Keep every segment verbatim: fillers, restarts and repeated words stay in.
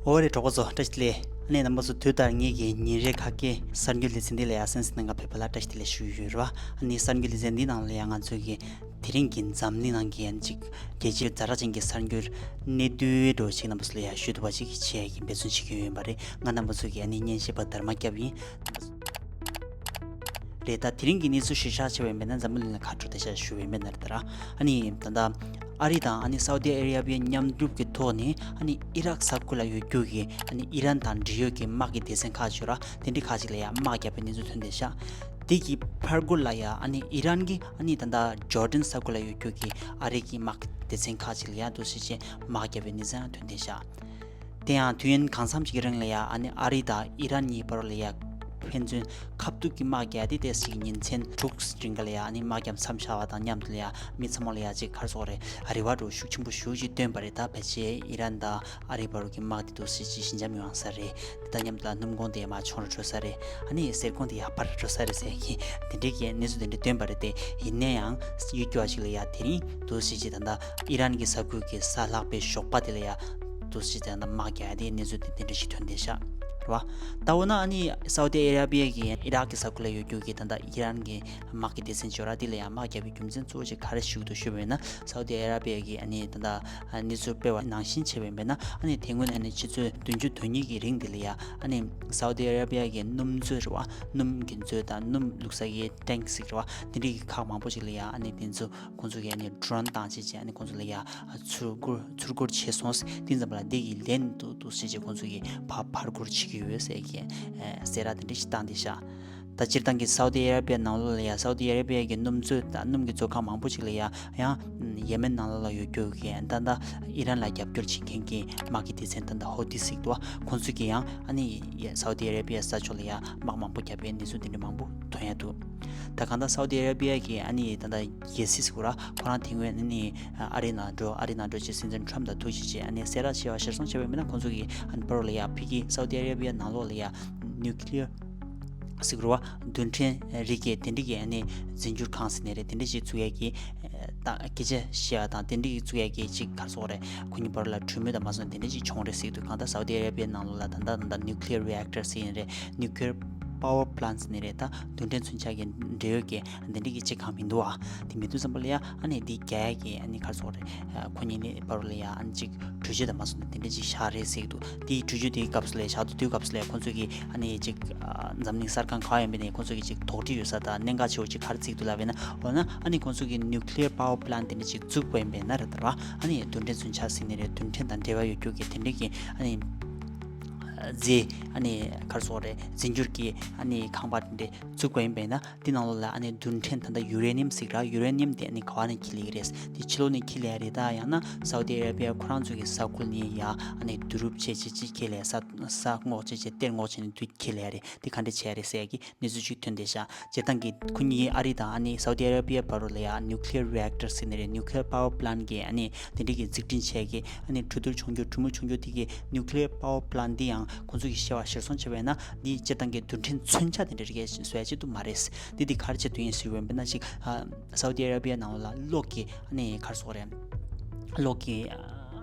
འོ་རེད། གྲོགས་པོ་ཚོ་བཀྲ་ཤིས་བདེ་ལེགས། ཨ་ནི་རྣམ་པ་ཚོ་དུས་ལྟར་ངེད་ཀྱི་ཉིན་རེའི་ཁ་སྐད་གསར་འགྱུར་ལེ་ཚན་འདི་ལ་ཡ་གསན་གཟིགས་གནང་མཁན་བོད་པ་ལ་བཀྲ་ཤིས་བདེ་ལེགས་ཞུ་ཡི་ཡོད་རེད་བ། ཨ་ནི་གསར་འགྱུར་ལེ་ཚན་འདི་ནང་ལ་ཡ་ང་ཚོས་ཀྱི་དེ་རིང་གི་འཛམ་གླིང་ནང་གི་ཡང་ཅིག་རྒྱལ་སྤྱིའི་ཛ་དྲག་ཅན་གྱི་གསར་འགྱུར་གནད་བསྡུས་འདྲ་བོ་ཞིག་རྣམ་པ་ཚོ་ལ་ཡ་ཞུ་ཐུབ་པ་ཞིག་བྱེད་ཡ་གི་འབད་བརྩོན་བྱེད་ཀྱི་ཡོད་པ་རེད། ང་རྣམ་པ་ཚོ་གི་ཨ་ནི་སྙན་ཞུ་པ་དར་མ་སྐྱབས་ཡིན། རེད། ད་དེ་རིང་གི་གནས་ཚུལ་གཞིར་བཞག་བྱས་པ་ཡིན་པ་ན་འཛམ་བུ་གླིང་ལ་ག་འདྲ་བོ་དེ་ཤ་ཞུ་བ་ཡིན་པ་ན་རེད། ད་ར་ཨ་ནི་ད་ལྟ་ཨ་རི་དང་ཨ་ནི་སའུ་ཏི་ཨ་རེ་བྷི་ཡ་མཉམ་རུབ་ཀྱི་ཐོག་ནས་ཨ་ནི་ཨི་རག་ས་ཁུལ་ལ་ཡོད་རྒྱུ་གི་ཨ་ནི་ཨི་རན་དང་འབྲེལ་ཡོད་ཀྱི་དམག་གི་སྡེ་ཚན་ཁག་ཅིག་ར་དེ་འདྲ་ཁག་ཅིག་ལ་ཡ་དམག་བརྒྱབ་པའི་གནས་ཚུལ་ཐོན་བསྡད་ཤག་དེ་གི་ཕར་རྒོལ་ལ་ཡ་ཨ་ནི་ཨི་རན་གྱི་ཨ་ནི་ད་ལྟ་ཇོར་ཌན་ས་ཁུལ་ལ་ཡོད་རྒྱུ་གི་ཨ་རི་གི་དམག་གི་སྡེ་ཚན་ཁག་ཅིག་ལ་ཡ་འདུག་སེ་བྱས་དམག་བརྒྱབ་པའི་གནས་ཚུལ་ཡང་ཐོན་བསྡད་ཤག་དེ་ཡང་དུས་ཡུན་གང་འཚམ་ཞིག་གི་རིང་ལ་ཡ་ཨ་ནི་ཨ་རི་དང་ཨི་རན་གཉིས་བར་ལ་ཡ་ཕན་ཚུན་ཁ་ཐུག་གི་དམག་རྒྱག་དེ་ཏོག་ཙམ་ཉིན་མཚན་དྲུག་རིང་ག་ལ་ཡ་ཨ་ནི་དམག་རྒྱག་མཚམས་བཞག་པ་དང་མཉམ་དུ་ལ་ཡ་མི་ཚང་མ་ལ་ཡ་ཅིག་ག་རེ་ཟེར་དགོས་རེད། རེ་བ་འདྲ་བོ་ཤུགས་ཆེན་པོ་ཞེ་པོ་ཅིག་བཏོན་པ་རེད། ད་ཕལ་ཆེར་ཨི་རན་དང་ཨ་རི་བར་གྱི་དམག་དེ་ཏོག་ཙམ་ཅིག་ཞི་འཇམ་ཡོང་ས་རེད། དེ་དང་མཉམ་དུ་ལ་སྣུམ་གོང་དེ་མར་ཆུང་རུ་འགྲོ་ས་རེད། ཨ་ནི་ཟས་གོང་དེ་ཡར་འཕར་འགྲོ་ས་རེད་ཟེར་གྱི་དེ་འདྲའི་གི་གནས་ཚུལ་དེ་འདྲ་བཏོན་པ་རེད། དེ་ཡིན་ན་ཡང་ཡུལ་སྐྱོ་བ་ཞིག་ལ་ཡ་དེ་རིང་འདུག་སེ་བྱས་ད་ལྟ་ཨི་རན་གྱི་ས་ཁུལ་གྱི་ས་ལྷག་པའི་ཞོགས་པ་དེ་ལ་ཡ་འདུག་སེ་བྱས་ད་ལྟ་དམག་རྒྱག་ཡ་དེ་གནས་ཚུལ་དེ་དེ་འདྲ་ཞིག་ཐོན་བསྡད་ཤག་རེད་བ། ད་འོ་ན་ཨ་ནི་སའུ་ཏི་ཨ་ར་བི་ཡ་གི་ཨི་རག་གི་ས་ཁུལ་ལ་ཡོད་རྒྱུ་གི་ད་ལྟ་ཨི་རན་གྱི་དམག་གི་སྡེ་ཚན་ཅིག་ཡོད་ར། དེ་ལ་ཡ་དམག་རྒྱག་པའི་རྒྱུ་མཚན་གཙོ་བོ་ཅིག་ག་རེ་ཞིག་འདུག་ཞུས་པ་ཡིན་ན། སའུ་ཏི་ཨ་ར་བི་ཡ་གི་ཨ་ནི་ད་ལྟ་གནས་ཚུལ་སྤེལ་བ་ནང་བཞིན་བྱས་པ་ཡིན་པས་ན་ཨ་ནི་དེ་སྔོན་ཨ་ནི་ཕྱི་ཚོད་བདུན་ཅུ་དོན་གཉིས་ཀྱི་རིང་དེ་ལ་ཡ་ཨ་ནི་སའུ་ཏི་ཨ་ར་བི་ཡ་གི་སྣུམ་མཛོད་རེད་བ། སྣུམ་གྱི་མཛོད་དང་སྣུམ་བླུགས་ས་གི་ཊེང་ཟེར་གྱི་རེད་བ། དེ་འདྲའི་གི་ཁག་མང་པོ་ཅིག་ལ་ཡ་ཨ་ནི་དེ་ཚོ་ཁོང་ཚོ་གི་ཨ་ནི་ཌོ་རོན་བཏང་བྱས་བྱས་ཨ་ནི་ཁོང་ཚོ་ལ་ཡ་ཚུར་རྒོལ་ཚུར་རྒོལ་བྱས་སོང་ཟེར། དེ་ཙམ་པ་ལ་དེ་གི་ལན་དུ་འདུག་སེ་བྱས་ཁོང་ཚོ་གི་ཕར་ཕར་རྒོལ་བྱེད་ཀྱི་ཡོད་ཟེར་གྱི་ཨ་གསལ་བསྒྲགས་དེ་འདྲ་ཞིག་བཏང་བསྡད་ཤག་ད་སྤྱིར་བཏང་གི་སའུ་ཏི་ཨ་ར་བི་ཡ་ནང་ལོགས་ལ་ཡ་སའུ་ཏི་ཨ་ར་བི་ཡ་གི་སྣུམ་མཛོད་དང་སྣུམ་གྱི་མཛོད་ཁང་མང་པོ་ཅིག་ལ་ཡ་ཡང་ཡེ་མེན་ནང་ལོགས་ལ་ཡོད་རྒྱུ་གི་ད་ལྟ་ཨི་རན་ལ་རྒྱབ་སྐྱོར་བྱེད་མཁན་གྱི་དམག་གི་སྡེ་ཚན་ད་ལྟ་ཧོ་ཏི་ཟེར་གྱི་འདུག་བ། ཁོང་ཚོས་ཀྱི་ཡང་ཨ་ནི་སའུ་ཏི་ཨ་ར་བི་ཡ་ས་ཕྱོགས་ལ་ཡ་དམག་མང་པོ་བརྒྱབ་པའི་གནས་ཚུལ་དེ་འདྲ་མང་པོ་ཐོན་ཡ་འདུག་ད་གང་ལྟར་སའུ་ཏི་ཨ་ར་བི་ཡ་གི་ཨ་ནི་ད་ལྟ་རྒྱལ་སྲིད་ཟེར་དགོས་ར། ཁོ་རང་དེ་སྔོན་ཨ་ནི་ཨ་རི་ནང་འགྲོ་ཨ་རི་ནང་འགྲོ་བྱས་སྲིད་འཛིན་ཊམ་དང་ཐུག་བྱས་བྱས་ཨ་ནི་གསལ་བསྒྲགས་བྱས་པ་གཞིར་བཟུང་བྱས་པ་ཡིན་ན་ཁོང་ཚོ་གི་ཨ་ནི་བར་ལ་ཡ་ཕ་གི་སའུ་ཏི་ཨ་ར་བི་ཡ་ནང་ལོགས་ལ་ཡ་ནིའུ་ཀི་ལི་ཡར་ཟེར་དགོས་ར་བ། རྡུལ་ཕྲན་རིགས་ཀྱི་དེ་འདྲ་གི་ཨ་ནི་རྫས་འགྱུར་ཁང་ཟེར་ནི་རེད། དེ་འདྲ་ཞིག་བཙུགས་ཡ་གི་ད་སྐད་ཆ་བཤད་ཡ་དང་དེ་འདྲ་གི་བཙུགས་ཡ་གི་ཅིག་ག་རེ་ཟེར་དགོས་རེད། ཁོ་གཉིས་བར་ལ་གྲོས་མོལ་དང་མ་སོང་དེ་འདྲ་ཅིག་བྱུང་རེད་ཟེར་གྱི་འདུག་གང་ལྟར་སའུ་ཏི་ཨ་ར་བི་ཡ་ནང་ལོགས་ལ་ད་ལྟ་ད་ལྟ་ནིའུ་ཀི་ལི་ཡར་རི་ཨེག་ཊར་ཟེར་ནི་རེད། ནིའུ་ཀི་ལི་ཡར་པ་ཝར་པི་ལན་ཊི་ཟེར་ནི་རེད། ད་རྡུལ་ཕྲན་མཚོན་ཆ་གི་འབྲེལ་ཡོད་ཀྱི་དེ་འདྲ་གི་ཅིག་གང་མི་འདུག་ཨ། དེ་མི་འདུག་བསམ་པ་ལ་ཡ་ཨ་ནི་འདི་རྒྱ་ཡ་གི་ཨ་ནི་ག་རེ་ཟེར་དགོས་རེད། ཁོ་གཉིས་ནི་བར་ལ་ཡ་ཨ་ནི་ཅིག་གྲོས་ཆོད་དང་མ་སོང་ན་དེ་འདྲ་ཅིག་བཞག་རེད་ཟེར་གྱི་འདུག་དེའི་གྲོས་ཆོད་དེའི་སྐབས་སུ་ལ་ཡ་བཞག་འདུག་དེའི་སྐབས་སུ་ལ་ཡ་ཁོང་ཚོ་གིས་ཨ་ནི་ཅིག་འཛམ་གླིང་གསར་ཁང་གང་ཡིན་པ་ནས་ཁོང་ཚོ་གིས་ཅིག་དོགས་འདྲི་ཡོད་ས་དང་གནད་འགག་ཆེ་བོ་ཅིག་ག་རེ་བརྩིས་འདུག་ལབ་པ་ཡིན་ན། འོ་ན་ཨ་ནི་ཁོང་ཚོ་གིས་ནིའུ་ཀི་ལི་ཡར་པ་ཝར་པི་ལན་ཊི་དེ་འདྲ་ཅིག་བཙུགས་པ་ཡིན་པ་ཡིན་ན་རེད་ད་ར། ཨ་ནི་རྡུལ་ཕྲན་མཚོན་ཆ་ཟེར་ནི་རེད། རྡུལ་ཕྲན་དང་འབྲེལ་བ་ཡོད་རྒྱུ་གི་དེ་འདྲ་གི་ཨ་ནི་རྫས་ཨ་ནི་ག་རེ་ཟེར་དགོས་རེད། རྫས་འགྱུར་གྱི་ཨ་ནི་ཁང་པ་དེ་འདྲ་བཙུགས་པ་ཡིན་པ་ཡིན་ན། དེ་ནང་ལོགས་ལ་ཨ་ནི་རྡུལ་ཕྲན་ད་ལྟ་ཡུ་རེ་ནི་ཡམ་ཟེར་གྱི་ར། ཡུ་རེ་ནི་ཡམ་དེ་ཨ་ནི་ག་བ་ནས་འཁྱེར་སླེབས་ཀྱི་རེད། དེ་ཕྱི་ལོགས་ནས་འཁྱེར་སླེབས་ཡ་རེད། ད་ཡང་ན་སའུ་ཏི་ཨ་ར་བི་ཡ་ཁོ་རང་ཚོ་གི་ས་ཁུལ་ནས་ཡ་ཨ་ནི་བསྡུ་རུབ་བྱས་བྱས་བྱས་འཁྱེར་སླེབས་ཡ། ས་ས་སྔོག་བྱས་བྱས་གཏེར་སྔོག་བྱས་ནས་དེ་འཁྱེར་སླེབས་ཡ་རེད། དེ་ག་འདྲ་བྱས་ཡ་རེད་ཟེར་ཡ་གི་གནས་ཚུལ་ཅིག་ཐོན་བསྡད་ཤག་སྤྱིར་བཏང་གི་ཁོ་གཉིས་ཨ་རི་དང་ཨ་ནི་སའུ་ཏི་ཨ་ར་བི་ཡ་བར་ལ་ཡ་ནིའུ་ཀི་ལི་ཡར་རི་ཨེག་ཊར་ཟེར་ནི་རེད། ནིའུ་ཀི་ལི་ཡར་པ་ཝར་པི་ལན་ཊི་གི་ཨ་ནི་དེ་འདྲ་གི་འཛུགས་སྐྲུན་བྱས་གི་ཨ་ནི་གྲོས་བསྡུར་བྱུང་རྒྱུ་གྲོས་མོལ་བྱུང་རྒྱུ་དེ་གི་ནིའུ་ཀི་ལི་ཡར་པ་ཝར་པི་ལན་ཊི་འདི་ཡང་ཁོང་ཚོ་གི་བཤད་པ་གཞིར་བཟུང་བྱས་པ་ཡིན་ན་འདི་སྤྱིར་བཏང་གི་རྡུལ་ཕྲན་མཚོན་ཆ་དེ་འདྲ་རིགས་བཟོ་ཡ་ཆེད་དུ་མ་རེད། འདི་འདི་ག་རེ་ཆེད་དུ་ཡིན་ཟེར་བ་ཡིན་པ་ན་ཅིག་ཨ་སའུ་ཏི་ཨ་ར་བི་ཡ་ནང་ལ་གློག་གི་ཨ་ནི་ག་རེ་ཟེར་དགོས་རེད། གློག་གི་ཨ་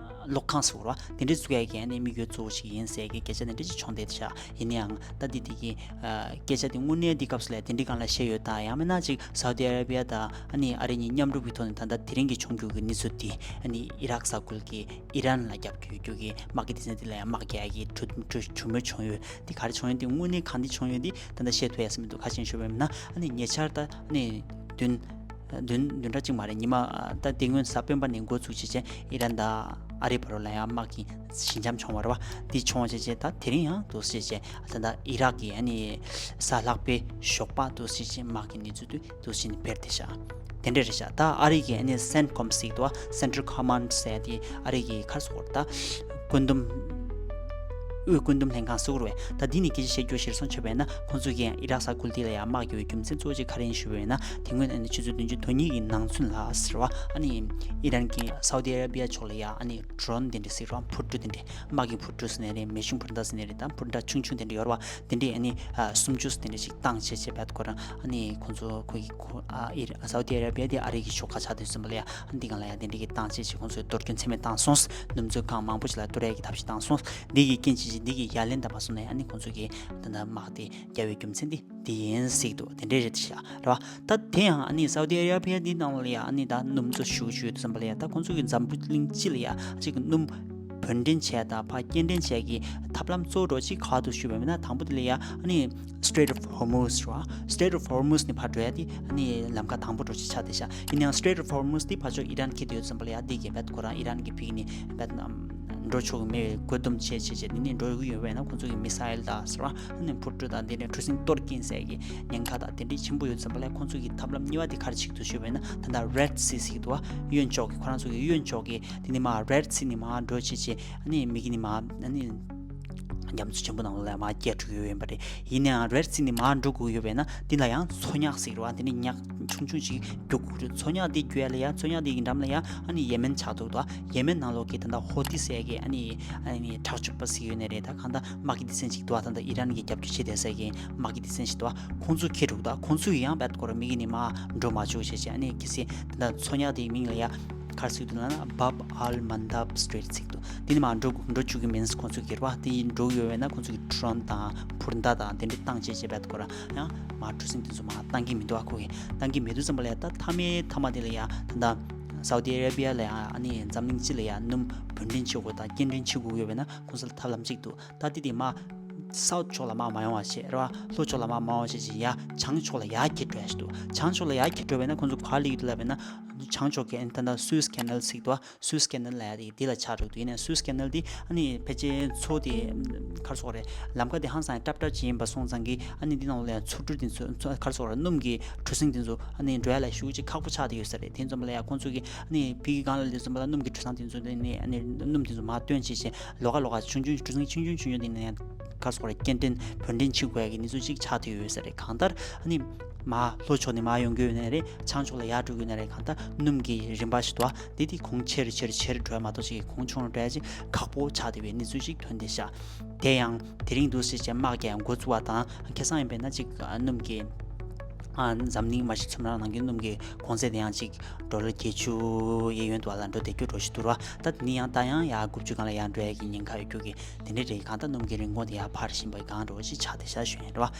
གློག་ཁང་ཟེར་བ་དེ་འདྲ་བཙུགས་ཡ་གི་ཨ་ནི་དམིགས་ཡུལ་གཙོ་བོ་ཞིག་ཡིན་ཟེར་གི་སྐད་ཆ་དེ་འདྲ་ཅིག་བྱུང་བསྡད་ཤག་ཡིན་ནའང་ད་འདི་འདི་གི་ཨ་སྐད་ཆ་དེ་དངོས་གནས་འདི་སྐབས་སུ་ལ་དེ་འདྲའི་སྒང་ལ་བཤད་ཡོད་ད། ཡང་མིན་ན་ཅིག་སའུ་ཏི་ཨ་ར་བི་ཡ་དང་ཨ་ནི་ཨ་རི་གཉིས་མཉམ་རུབ་ཀྱི་ཐོག་ནས་ད་ལྟ་དེ་རིང་གི་བྱུང་རྒྱུ་གི་གནས་ཚུལ་དེ་ཨ་ནི་ཨི་རག་ས་ཁུལ་གྱི་ཨི་རན་ལ་རྒྱབ་ཀྱི་ཡོད་རྒྱུ་གི་དམག་གི་སྡེ་ཚན་དེ་ལ་ཡང་དམག་རྒྱག་ཡ་གི་གྲོས་གྲོས་གྲོས་མོལ་བྱུང་ཡོད། དེ་ག་རེ་བྱུང་ཡོད་དེ་དངོས་གནས་གང་དེ་བྱུང་ཡོད་དེ་ད་ལྟ་བཤད་ཐུབ་ཡ་ས་མི་འདུག་ཁ་ཤས་ཞུ་བ་ཡིན་ན་ཨ་ནི་ཉེ་ཆར་ད་ཨ་ནི་བདུན་བདུན་བདུན་ཕྲག་གཅིག་མ་རེད། ཉི་མ་ད་དེ་སྔོན་གཟའ་སྤེན་པ་ནས་འགོ་བཙུགས་བྱས་བྱས་ཨི་རན་དང་ཨ་རི་བར་ལ་ཡང་དམག་གི་ཞི་འཇམ་བྱུང་བ་རེད་བ། དེ་བྱུང་བ་བྱས་བྱས་ད་དེ་རིང་ཡང་འདུག་སེ་བྱས་ད་ལྟ་ཨི་རག་གི་ཨ་ནི་གཟའ་ལྷག་པའི་ཞོགས་པ་འདུག་སེ་བྱས་དམག་གི་གནས་ཚུལ་དེ་འདུག་སེ་ནས་སྤེལ་བསྡད་ཤག་དེ་འདྲ་རེད་ཤག་ད་ཨ་རི་གི་ཨ་ནི་སེན་ཀོམ་ཟེར་གྱི་འདུག་བ། Central Command ཟེར་ཡ་དེ་ཨ་རི་གི་ག་རེ་ཟེར་དགོས་རེད། ད་བཀོད་འདོམས་ དབུས་བཀོད་འདོམས་ལྷན་ཁང་སུ་རུ་བས། ད་འདི་ནི་སྐད་ཆ་བཤད་རྒྱུ་གཞིར་བཟུང་བྱས་པས་ན། ཁོང་ཚོས་ཀྱིས་ཨི་རག་ས་ཁུལ་དེ་ལ་ཡང་དམག་རྒྱག་པའི་རྒྱུ་མཚན་གཙོ་བོ་ཅིག་ག་རེ་ཡིན་ཞུས་པས་ན། དེ་སྔོན་ཨ་ནི་ཆུ་ཚོད་བདུན་ཅུ་དོན་གཉིས་ཀྱི་ནང་ཚུན་ལ་ཟེར་བ། ཨ་ནི་ཨི་རན་གྱིས་སའུ་ཏི་ཨ་ར་བི་ཡ་ཕྱོགས་ལ་ཡང་ཨ་ནི་ཌོ་རོན་དེ་འདྲ་ཟེར་བ། འཕུར་གྲུ་དེ་འདྲ། དམག་གི་འཕུར་གྲུ་ཟེར་ནའི་རེད། མེ་ཤིང་འཕུར་མདའ་ཟེར་ནའི་རེད། ད་འཕུར་མདའ་ཆུང་ཆུང་དེ་འདྲ་ཡོད་རེད་བ། དེ་འདྲས་ཨ་ནི་ཨ་སུམ་ཅུ་དེ་འདྲས་ཅིག་བཏང་བྱས་བྱས་བད་ཁོ་རང་ཨ་ནི་ཁོང་ཚོ་ཁོ་ཡི་ཁོ་ཨ་ཨི་ར་སའུ་ཏི་ཨ་ར་བི་ཡ་དེ་ཨ་རི་གི་ཤོག་ཁག་ཆགས་དུས་ཙམ་པ་ལ་ཡ། ཨ་འདི་གང་ལ་ཡ་དེ་འདྲས་ཀྱི་བཏང་བྱས་བྱས་ཁོང་ཚོས་གཏོར་སྐྱོན་ཚད་མེད་བཏང་སོང་། སྣུམ་འཛུལ་ཁང་མང་པོ་ཞིག་ལ་གཏོར་ཡ་གི་ཐབས་ཤེས་བཏང་སོང་། འདི་གི་རྐྱེན་བྱས་བྱས་འདི་གི་ཡ་ལན་བཏབ་པ་སོང་ནས་ཨ་ནི་ཁོང་ཚོ་གི་ད་ལྟ་དམག་དེ་རྒྱག་པའི་རྒྱུ་མཚན་དེ་འདི་ཡིན་ཟེར་གྱི་འདུག་དེ་འདྲས་རེད་ཤག་རེད་བ། ད་དེ་ཡང་ཨ་ནི་སའུ་ཏི་ཨ་ར་བི་ཡ་འདི་ནང་ལ་ཡ་ཨ་ནི་ད་སྣུམ་འཛུལ་ཞུ་ཞུ་དུས་ཙམ་པ་ལ་ཡ། ད་ཁོང་ཚོ་གི་འཛམ་བུ་གླིང་སྤྱི་ལ་ཡ་ཅིག་སྣུམ་བོད་འདྲེན་བྱས་དང་ཕར་སྐྱེལ་འདྲེན་བྱས་ཀྱི་ཐབས་ལམ་གཙོ་བོ་འདྲ་ཅིག་ག་འདུག་ཞུས་པ་ཡིན་ན། དང་པོ་དེ་ལ་ཡ་ཨ་ནི་Strait of Hormuz རེད་བ། Strait of Hormuz ནི་ཕར་འགྲོ་ཡ་དེ་ཨ་ནི་ལམ་ཁ་དང་པོ་འདྲ་ཅིག་ཆགས་བསྡད་ཤག་ཡིན་ནའང་Strait of Hormuz དེ་ཕར་ཕྱོགས་ཨི་རན་འཁེལ་དུས་ཙམ་པ་ལ་ཡ་དེ་གི་བད་ཁོ་རང་ཨི་རན་གྱི་ཕི་གི་ནི་བད་འགྲོ་ཆོག་གི་མེད་པའི་བཀོད་འདོམས་བྱས་བྱས་བྱས་དེ་ནི་འགྲོ་གི་ཡོད་པས་ན། ཁོང་ཚོ་གི་མི་སའིལ་དང་ཟེར་བ། ཨ་ནི་འཕུར་གྲུ་དང་དེ་ནས་གྲུ་གཟིངས་གཏོར་སྐྱོན་ཟེར་གི་ཉེན་ཁ་དང་དེ་འདྲའི་ཆེན་པོ་ཡོད་ཙམ་པ་ལ་ཁོང་ཚོ་གི་ཐབས་ལམ་གཉིས་པ་དེ་ག་རེ་བྱེད་ཀྱི་འདུག་ཞུས་པ་ཡིན་ན། ད་ལྟ་Red Sea ཟེར་གྱི་འདུག་བ། གཡོན་ཕྱོགས་ཀྱི་ཁོ་རང་ཚོ་གི་གཡོན་ཕྱོགས་ཀྱི་དེ་ནི་མར་Red Sea ནི་མར་འགྲོ་བྱེད་བྱེད་ཨ་ནི་མི་གི་ནི་མར་ཨ་ནི་རྒྱ་མཚོ་ཆེན་པོ་ནང་ལ་མར་སྐྱེལ་འགྲོ་གི་ཡོད་པ་རེད། ཡིན་ནའང་Red Sea ནི་མར་འགྲོ་དགོས་ཡོད་པས་ན་འདི་ལ་ཡང་མཚོ་ཉག་ཟེར་གྱི་རེད་བ། དེ་ནི་ཉག་ཆུང་ཆུང་ཞིག་རྒྱུག་དགོས་རེད། མཚོ་ཉག་འདི་རྒྱུག་ཡ་ལ་ཡ་མཚོ་ཉག་འདི་གི་འགྲམ་ལ་ཡ་ཨ་ནི་ཡེ་མེན་ཆགས་འདུག་ད། ཡེ་མེན་ནང་ལོགས་ཀྱི་ད་ལྟ་ཧོ་ཏི་ཟེར་ཡ་གི་ཨ་ནི་ཨ་ནི་དྲག་སྤྱོད་པ་ཟིག་ཡོད་ནི་རེད། ད་གང་ལྟར་དམག་གི་སྡེ་ཚན་ཞིག་འདུག་བ། ད་ལྟ་ཨི་རན་གྱི་རྒྱབ་སྐྱོར་བྱེད་བསྡད་ས་གི་དམག་གི་སྡེ་ཚན་ཞིག་འདུག་བ། ཁོང་ཚོ་འཁྱེར་འདུག་ད་ཁོང་ཚོ་ཡང་བད་ཁོ་རང་མི་གི་ནི་མར་འགྲོ་མ་བཅུག་བྱས་བྱས་ཨ་ནི་གལ་སྲིད་ད་ལྟ་མཚོ་ཉག་དེའི་མིང་ལ་ཡ་ག་རེ་ཟེར་གྱི་འདུག་ལབ་ན་Bab al Mandab Strait ཟེར་གྱི་འདུག་དེ་ནི་མར་འགྲོ་འགྲོ་བཅུག་གི་མིན། ཁོང་ཚོ་འཁྱེར་བ་དེ་ཡིན་འགྲོ་གི་ཡོད་པས་ན་ཁོང་ཚོ་གི་ཌོ་རོན་དང་འཕུར་མདའ་དང་དེ་འདྲ་བཏང་བྱས་བྱས་བད་ཁོ་རང་ཡང་མར་གྲུ་གཟིངས་དེ་ཚོ་མར་བཏང་གི་མི་འདུག་ཨ་ཁོ་གི་བཏང་གི་མེད་དུས་ཙམ་པ་ལ་ཡ། ད་མཐའ་མའི་མཐའ་མ་དེ་ལ་ཡ་ད་ལྟ་སའུ་ཏི་ཨ་ར་བི་ཡ་ལ་ཡ་ཨ་ནི་འཛམ་གླིང་སྤྱི་ལ་ཡ་སྣུམ་བུན་འདྲེན་བྱེད་དགོས་དང་སྐྱེལ་འདྲེན་བྱེད་དགོས་ཡོད་པས་ན་ཁོང་ཚོ་ལ་ཐབས་ལམ་གཅིག་འདུག་ད་དེ་དེ་མར་སའུ་ཐི་ཕྱོགས་ལ་མར་མ་ཡོང་བ་བྱས་རེད་བ། ལྷོ་ཕྱོགས་ལ་མར་མ་ཡོང་བ་བྱས་བྱས་ཡ་བྱང་ཕྱོགས་ལ་ཡར་འཁྱེར་འགྲོ་ཡ་ཞིག་འདུག་བྱང་ཕྱོགས་ལ་ཡར་འཁྱེར་འགྲོ་བས་ན་ཁོང་ཚོ་ག་རེ་ལབ་ཀྱི་འདུག་ལབ་པས་ན། བྱང་ཕྱོགས་ཀྱི་ཨ་ནི་ད་ལྟ་སུ་ཨེས་ཀེ་ནལ་ཟེར་གྱི་འདུག་བ། སུ་ཨེས་ཀེ་ནལ་ལབ་ཡ་དེ་དེ་ལ་ཆགས་འགྲོ་གི་འདུག་ཡིན་ནའང་སུ་ཨེས་ཀེ་ནལ་དེ་ཨ་ནི་ཕལ་ཆེར་མཚོ་དེ་ག་རེ་ཟེར་དགོས་རེད། ལམ་ཁ་དེ་ཧང་སང་ཡང་ཀྲབ་ཀྲབ་ཅིག་ཡིན་པ་སོང་ཙང་གི་ཨ་ནི་འདི་ནང་ལོགས་ལ་ཡང་མཚོ་གྲུ་དེ་ཚོ་མཚོ་ག་རེ་ཟེར་དགོས་རེད། སྣུམ་གྱི་གྲུ་གཟིངས་དེ་ཚོ་ཨ་ནི་འགྲོ་ཡ་ལ་ཤུགས་ཅིག་ཁག་པོ་ཆགས་བསྡད་ཡོད་ས་རེད། དེ་ཙམ་པ་ལ་ཡ་ཁོང་ཚོ་གི་ཨ་ནི་ཕི་གི་སྒང་ལ་དེ་ཙམ་པ་ལ་སྣུམ་གྱི་གྲུ་གཟིངས་དེ་ཚོ་དེ་ནི་ཨ་ནི་སྣུམ་དེ་ཚོ་མར་བཏོན་བྱས་བྱས་ལོགས་ཀ་ལོགས་ཀ་ཆུང་ཆུང་གྲུ་གཟིངས་ཆུང་ཆུང་ཆུང་ཆུང་དེ་ནི་ཡང་ག་རེ་ཟེར་དགོས་རེད། སྐྱེལ་འདྲེན་བུན་འདྲེན་བྱེད་དགོས་ཡ་གི་གནས་ཚུལ་ཅིག་ཆགས་བསྡད་ཡོད་ས་རེད། གང་ལྟར་ཨ་ནི་མར་ལྷོ་ཕྱོགས་ནས་མར་ཡོང་གི་ཡོད་ནའི་རེད། བྱང་ཕྱོགས་ལ་ཡར་འགྲོ་གི་ཡོད་ནའི་རེད། གང་ལྟར་སྣུམ་གྱི་རིམ་པ་ཞིག་འདུག་བ། དེ་དེ་གོང་ཆེ་རུ་ཆེ་རུ་ཆེ་རུ་འགྲོ་ཡ་མ་གཏོགས་ཅིག་གོང་ཆུང་རུ་འགྲོ་ཡ་ཅིག་ཁག་པོ་ཆགས་བསྡད་པའི་གནས་ཚུལ་ཅིག་ཐོན་བསྡད་ཤག་དེ་ཡང་དེ་རིང་འདུག་སེ་བྱས་དམག་རྒྱག་འགོ་བཙུགས་པ་དང་ཁ་སང་ཡིན་པས་ན་ཅིག་སྣུམ་གྱི་ཨ་འཛམ་གླིང་མ་གཞི་ཚོང་ར་ནང་གི་སྣུམ་གྱི་གོང་ཚད་དེ་ཡང་ཅིག་ཌོ་ལར་བརྒྱད་ཅུ་གཡས་གཡོན་དུ་བ་ལ་འགྲོ་བསྡད་རྒྱུ་འདྲ་ཞིག་འདུག་ར། ད་དེ་ནི་ཡང་ད་ཡང་ཡར་དགུ་བཅུ་སྒང་ལ་ཡར་འགྲོ་ཡ་གི་ཉེན་ཁ་ཡོད་རྒྱུ་གི་དེ་འདྲ་རེད། གང་ལྟར་སྣུམ་གྱི་རིན་གོང་དེ་ཡར་འཕར་བཞིན་པའི་སྒང་འདྲ་བོ་ཞིག་ཆགས་བསྡད་ཤག་ཞུ་ཡིན་ར།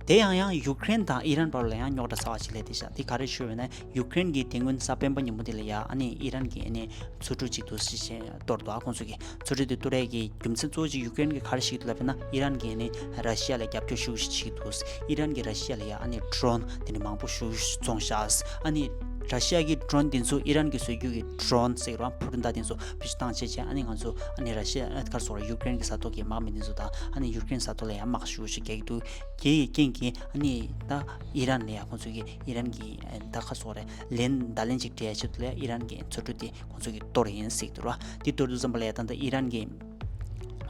དེ་ཡང་ཡང་ཡུཀ་རེན་དང་ཨི་རན་བར་ལ་ཡང་རྙོག་དྲ་ཚ་བ་ཞིག་སླེབས་བསྡད་ཤག་དེ་ག་རེ་ཞུ་བས་ན་ཡུཀ་རེན་གྱི་དེ་སྔོན་གཟའ་སྤེན་པ་ཉིན་མོ་དེ་ལ་ཡ་ཨ་ནི་ཨི་རན་གྱི་ཨ་ནི་མཚོ་གྲུ་གཅིག་འདུག་སེ་བྱས་གཏོར་འདུག་ཨ་ཁོང་ཚོ་གི་མཚོ་གྲུ་དེ་གཏོར་ཡས་ཀྱི་རྒྱུ་མཚན་གཙོ་བོ་གཅིག་ཡུཀ་རེན་གྱིས་ག་རེ་བྱེད་ཀྱི་འདུག་ལབ་ན། ཨི་རན་གྱིས་ཨ་ནི་ར་ཤི་ཡ་ལ་རྒྱབ་སྐྱོར་ཤུགས་ཆེ་བྱེད་ཀྱི་འདུག་ཨི་རན་གྱིས་ར་ཤི་ཡ་ལ་ཡ་ཨ་ནི་ཌོ་རོན་དེ་འདྲ་མང་པོ་ཤུགས་ཆེ་བཙོང་ཤག་ཨ་ནི་ར་ཤི་ཡ་གི་ཌོ་རོན་དེ་ཚོ་ཨི་རན་གྱིས་བཟོ་རྒྱུ་གི་ཌོ་རོན་ཟེར་གྱི་རེད་བ། འཕུར་མདའ་དེ་ཚོ་བེད་སྤྱོད་བཏང་བྱས་བྱས་ཨ་ནི་ང་ཚོ་ཨ་ནི་ར་ཤི་ཡ་ག་རེ་ཟེར་དགོས་རེད། ཡུཀ་རེན་གྱི་ས་ཐོག་གི་དམག་མི་དེ་ཚོ་དང་ཨ་ནི་ཡུཀ་རེན་ས་ཐོག་ལ་ཡ་དམག་ཤུགས་ཆེ་རྒྱག་གི་འདུག་དེ་ཡི་རྐྱེན་གྱིས་ཨ་ནི་ད་ཨི་རན་ལ་ཡ་ཁོང་ཚོ་གི་ཨི་རན་གྱི་ད་ག་རེ་ཟེར་དགོས་རེད། ལན་བརྡ་ལན་ཅིག་སྤྲད་ཡ་ཆེད་དུ་ལ་ཡ་ཨི་རན་གྱི་མཚོ་གྲུ་དེ་ཁོང་ཚོ་གིས་གཏོར་ཡིན་ཟེར་གྱི་འདུག་ར། དེ་གཏོར་དུས་ཙམ་པ་ལ་ཡ་ད་ལྟ་ཨི་རན་གྱི་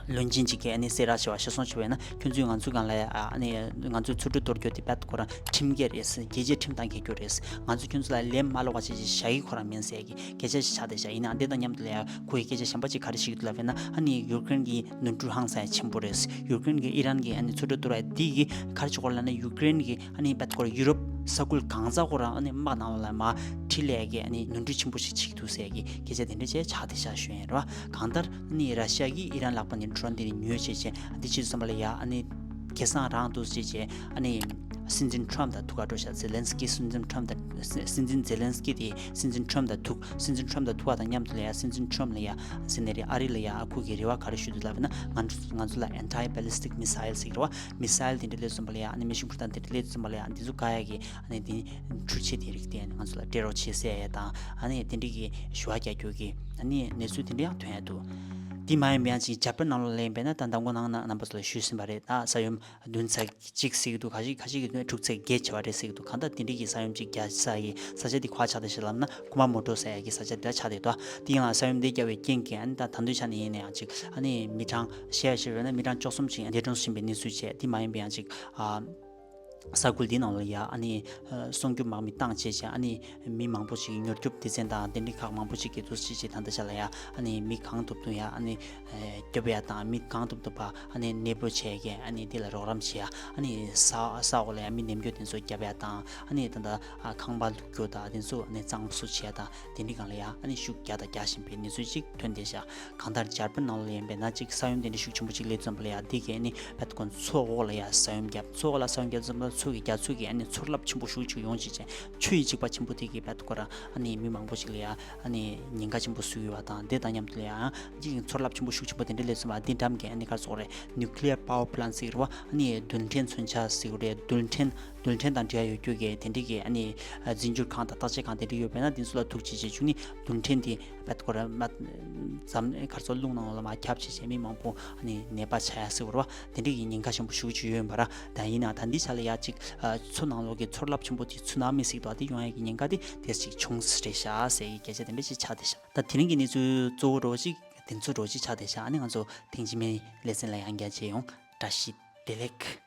བློན་ཆེན་གཅིག་གིས་ཨ་ནི་གསལ་བསྒྲགས་བྱས་པ་གཞིར་བཟུང་བྱས་པ་ཡིན་ན། ཁྱོད་ཚོས་ང་ཚོའི་སྒང་ལ་ཡ་ཨ་ནི་ང་ཚོའི་མཚོ་གྲུ་གཏོར་རྒྱུ་དེ་བད་ཁོ་རང་ཁྲིམས་འགལ་རེད། རྒྱལ་སྤྱིའི་ཁྲིམས་དང་འགལ་རྒྱུ་རེད། ང་ཚོས་ཁྱོད་ཚོ་ལ་ལན་མ་སློག་པ་བྱས་བྱས་བཞག་གི་ཁོ་རང་མིན་ཟེར་གྱི་སྐད་ཆ་ཞིག་ཆགས་བསྡད་ཤག་ཡིན་ནའང་དེ་དང་མཉམ་དུ་ལ་ཡ་ཁོ་ཡིས་སྐད་ཆ་གཞན་པ་ཅིག་ག་རེ་བཤད་ཀྱི་འདུག་ལབ་ན། ཨ་ནི་ཡུཀ་རེན་གྱི་ནོར་འཁྲུལ་ཧང་སང་ཆེན་པོ་རེད། ཡུཀ་རེན་གྱིས་ཨི་རན་གྱི་ཨ་ནི་མཚོ་གྲུ་གཏོར་བ་འདི་གིས་ག་རེ་བྱེད་ཀྱི་ཡོད་ལབ་ན། ཡུཀ་རེན་གྱི་ཨ་ནི་བད་ཁོ་རང་ཡུ་རོབ་ས་ཁུལ་གང་ས་ཁོ་རང་ཨ་ནི་དམག་ནང་ལ་མར་ཁྲིད་ལས་ཀྱི་ཨ་ནི་ནོར་འཁྲུལ་ཆེན་པོ་ཞིག་བྱེད་ཀྱི་འདུག་ཟེར་གྱི་སྐད་ཆ་དེ་འདྲ་བྱས་ཆགས་བསྡད་ཤག་ཞུ་ཡིན་ར། གང་ལྟར་ཨ་ནི་ར་ཤི་ཡ་གིས་ཨི་རན་ལག་པ་ནས་ཌོ་རོན་དེ་ཉོས་བྱས་བྱས་འདི་བྱེད་དུས་ཙམ་པ་ལ་ཡ་ཨ་ནི་ཁེ་བཟང་རང་འདུག་ཟེར་བྱས་ཨ་ནི་སྲིད་འཛིན་ཊམ་དང་ཐུག་ག་འགྲོ་ཤག་ཛེ་ལན་སི་ཀི། སྲིད་འཛིན་ཊམ་དང་སྲིད་འཛིན་ཛེ་ལན་སི་ཀི་དེ་སྲིད་འཛིན་ཊམ་དང་ཐུག་སྲིད་འཛིན་ཊམ་དང་ཐུག་པ་དང་མཉམ་དུ་ལ་ཡ་སྲིད་འཛིན་ཊམ་ལ་ཡ་ཟེར་ནས་རེད། ཨ་རི་ལ་ཡ་ཨ་ཁུ་གི་རེ་བ་ག་རེ་ཞུ་འདུག་ལབ་ན། ང་ཚོ་ང་ཚོ་ལ་anti ballistic missile ཟེར་གྱི་རེད་བ། མི་སའིལ་དེ་འདྲ་སླེབས་སོང་བ་ལ་ཡ་ཨ་ནི་མེ་ཤིང་འཕུར་མདའ་དེ་འདྲ་སླེབས་སོང་བ་ལ་ཡ་འདི་ཚོ་བཀག་ཡ་གི་ཨ་ནི་དེ་འཕྲུལ་ཆས་དེ་རིགས་དེ་ང་ཚོ་ལ་སྤྲད་རོགས་བྱེད་ཟེར་ཡ་དང་ཨ་ནི་དེ་འདྲ་གི་ཞུ་བ་རྒྱག་རྒྱུ་གི་ཨ་ནི་གནས་ཚུལ་དེ་འདྲ་ཡང་ཐོན་ཡ་འདུག་དེ་མ་ཡིན་པའི་ཡང་ཅིག་འཇར་པན་ནང་ལོགས་ལ་ཡིན་པས་ན། ད་མདང་དགོང་ནང་ན་རྣམ་པ་ཚོ་ལ་ཞུས་ཟིན་པ་རེད། ད་ས་ཡོམ་བདུན་ཚེག་གཅིག་ཟེར་གྱི་འདུག་ཁ་ཤས་ཁ་ཤས་ཀྱིས་དྲུག་ཚེག་བརྒྱད་བྱས་པ་རེད་ཟེར་གྱི་འདུག་གང་ལྟར་དེ་འདྲའི་གི་ས་ཡོམ་ཅིག་རྒྱག་ས་གི་ས་ཆ་དེ་ག་པར་ཆགས་བསྡད་ཤག་ལབ་ན། ཀུ་མ་མོ་ཊོ་ཟེར་ཡ་གི་ས་ཆ་དེ་ལ་ཆགས་བསྡད་འདུག་དེ་ཡང་ས་ཡོམ་དེ་བརྒྱབ་པའི་རྐྱེན་གྱིས་ཨ་ནི་ད་ད་དུང་ཆ་ནས་ཡིན་ན་ཡང་ཅིག་ཨ་ནི་མི་གྲངས་བཤད་ཡ་ཞིག་རེད་ན། མི་གྲངས་བཅུ་གསུམ་ཅིག་འདས་གྲོངས་ཕྱིན་པའི་གནས་ཚུལ་བྱས། དེ་མ་ཡིན་པའི་ཡང་ཅིག་ཨ། ས་ཁུལ་འདི་ནང་ལ་ཡ་ཨ་ནི་ཨ་སྲུང་སྐྱོབ་དམག་མི་བཏང་བྱས་བྱས། ཨ་ནི་མི་མང་པོ་ཞིག་མྱུར་སྐྱོབ་སྡེ་ཚན་དང་དེ་འདྲའི་ཁག་མང་པོ་ཞིག་གིས་འདུག་སེ་བྱས་བྱས་ད་ལྟ་ཆ་ལ་ཡ་ཨ་ནི་མི་གང་ཐུབ་ཐུབ་ཡ་ཨ་ནི་ཨ་སྐྱོབ་ཡ་དང་། མི་གང་ཐུབ་ཐུབ་པ་ཨ་ནི་གནས་སྤོ་བྱས་ཀྱི་ཨ་ནི་དེ་ལ་རོགས་རམ་བྱེད་ཡ། ཨ་ནི་ས་ས་འོག་ལ་ཡ་མི་འདེམས་རྒྱུ་དེ་ཚོ་རྒྱབ་ཡ་དང་། ཨ་ནི་ད་ལྟ་ཨ་ཁང་པ་བླུག་རྒྱུ་དང་དེ་ཚོ་ཨ་ནི་གཙང་བཟོ་བྱེད་ཡ་དང་། དེ་འདྲའི་སྒང་ལ་ཡ་ཨ་ནི་ཤུགས་རྒྱག་དང་རྒྱག་བཞིན་པའི་གནས་ཚུལ་ཅིག་ཐོན་བསྡད་ཤག་གང་ལྟར་འཇར་པན་ནང་ལ་ཡིན་པས་ན་ཅིག་ས་ཡོམ་དེ་འདྲ་ཤུགས་ཆེན་པོ་ཅིག་སླེབས་ཙམ་པ་ལ་ཡ་འདི་གས་ནི་བད་ཀོན་མཚོ་འོག་ལ་ཡ་ས་ཡོམ་བརྒྱབ། མཚོ་འོག་ལ་ས་ཡོམ་བརྒྱབ་ཙམ་པ་ལ་མཚོ་གི་རྒྱ་མཚོ་གི་ཨ་ནི་ཚོར་རླབས་ཆེན་པོ་ཤུགས་ཆེ་ཡོང་བྱས་བྱས། ཆུ་ཡི་འཇིགས་པ་ཆེན་པོ་དེ་གིས་བད་ཀོན་ར་ཨ་ནི་མི་མང་པོ་ཞིག་ལ་ཡ་ཨ་ནི་ཉེན་ཁ་ཆེན་པོ་བཟོས་ཡོད་པ་དང་། དེ་དང་མཉམ་དུ་ལ་ཡ་ཅིག་ཚོར་རླབས་ཆེན་པོ་ཤུགས་ཆེན་པོ་དེ་འདྲ་སླེབས་ཙམ་པ་འདི་འགྲམ་གི་ཨ་ནི་ག་རེ་ཟེར་དགོས་རེད། ནིའུ་ཀི་ལི་ཡར་པ་ཝར་པ་ལན་ཟེར་གྱི་རེད་བ། ཨ་ནི་རྡུལ་ཕྲན་མཚོན་ཆ་ཟེར་གྱི་རེད། རྡུལ་ཕྲན་རྡུལ་ཕྲན་དང་འབྲེལ་བ་ཡོད་རྒྱུ་གི་དེ་འདྲའི་གི་ཨ་ནི་ཨ་རྫས་འགྱུར་ཁང་དང་བརྟག་དཔྱད་ཁང་དེ་འདྲ་ཡོད་པས་ན། དེ་ཚོ་ལ་ཐུག་བྱས་བྱས་བྱུང་ནི་རྡུལ་ཕྲན་དེ་བད་ཀོན་ར་མ་འཛམ་ག་རེ་ཟེར་རླུང་ནང་ལ་མར་ཁྱབ་བྱས་བྱས་མི་མང་པོ་ཨ་ནི་ནད་པ་ཆགས་ཡ་ཟེར་བ་རེད་བ། དེ་འདྲའི་གི་ཉེན་ཁ་ཆེན་པོ་ཞེ་པོ་ཅིག་ཡོད་ཡིན་པ་ར། ད་ཡིན་ན་ད་འདི་ཆ་ལ་ཡ་ཅིག་ཨ་མཚོ་ནང་ལོགས་ཀྱི་ཚོར་རླབས་ཆེན་པོ་དེ་ཚུ་ན་མི་སྲིད་དོ་དེ་ཡོང་ཡ་གི་ཉེན་ཁ་དེ་དེ་ཅིག་བྱུང་ས་རེད་ཤག་ཟེར་གི་སྐད་ཆ་དེ་འདྲ་ཞིག་ཆགས་བསྡད་ཤག་ད་དེ་རིང་གི་གནས་ཚུལ་གཙོ་བོ་འདྲ་བོ་ཅིག་དེ་ཚོ་འདྲ་བོ་ཅིག་ཆགས་བསྡད་ཤག་ཨ་ནི་ང་ཚོ་ཐེངས་རྗེས་མའི་ལེ་ཚན་ལ་ཡང་བསྐྱར་མཇལ་ཡོང་། བཀྲ་ཤིས་བདེ་ལེགས།